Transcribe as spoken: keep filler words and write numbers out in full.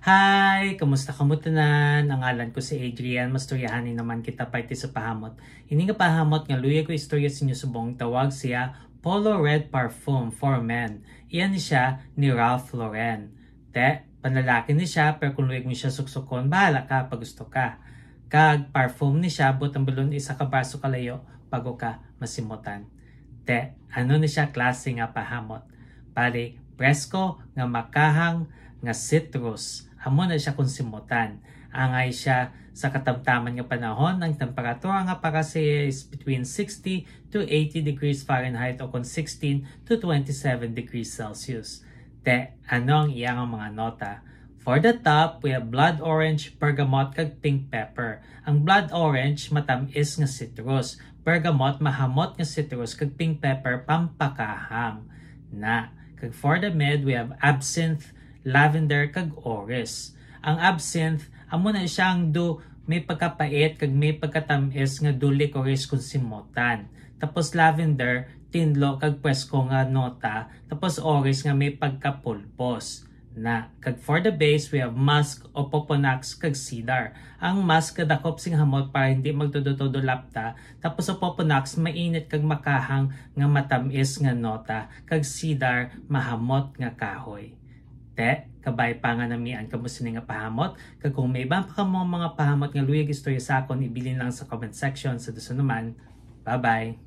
Hi! Kamusta kamo tanan? Ang ngalan ko si Adrian. Mastoryahanay naman kita parte sa pahamot. Ini nga pahamot nga luyag ko istorya sa inyo subong tawag siya Polo Red Parfum for Men. Iyan ni siya ni Ralph Lauren. Te, panlalaki ni siya, pero kung luyag mo siya suksukon, bahala ka pag gusto ka. Kag parfum ni siya, buot ang balon isa ka braso kalayo, bago ka masimutan. Te, ano ni siya klase nga pahamot? Bali, presko nga makahang nga citrus. Amo na siya kung simutan. Angay siya sa katamtaman nga panahon, ang temperatura nga para sa iya is between sixty to eighty degrees Fahrenheit o kon sixteen to twenty-seven degrees Celsius. Te, ano ang iya nga mga nota? For the top, we have blood orange, bergamot, kag pink pepper. Ang blood orange, matamis nga citrus. Bergamot, mahamot nga citrus, kag pink pepper, pampakahang. Na, kag for the mid, we have absinthe, lavender, kag orris. Ang absinthe, amo na siya ang do may pagkapait kag may pagkatamis nga do licorice kung simutan. Tapos lavender, tinlo kag presko nga nota. Tapos orris nga may pagkapulbos. Na, kag for the base, we have musk, opoponax, kag cedar. Ang musk kadakop sing hamot para hindi magtudo-tudo lapta. Tapos opoponax, mainit kag makahang nga matamis nga nota. Kag cedar, mahamot nga kahoy. Te, kabay pa nga namian kamo sini nga pahamot. Kag kung may iban pa kamo mga pahamot nga luyag istorya sa akon, ibilin lang sa comment section. Sa dason naman, bye-bye!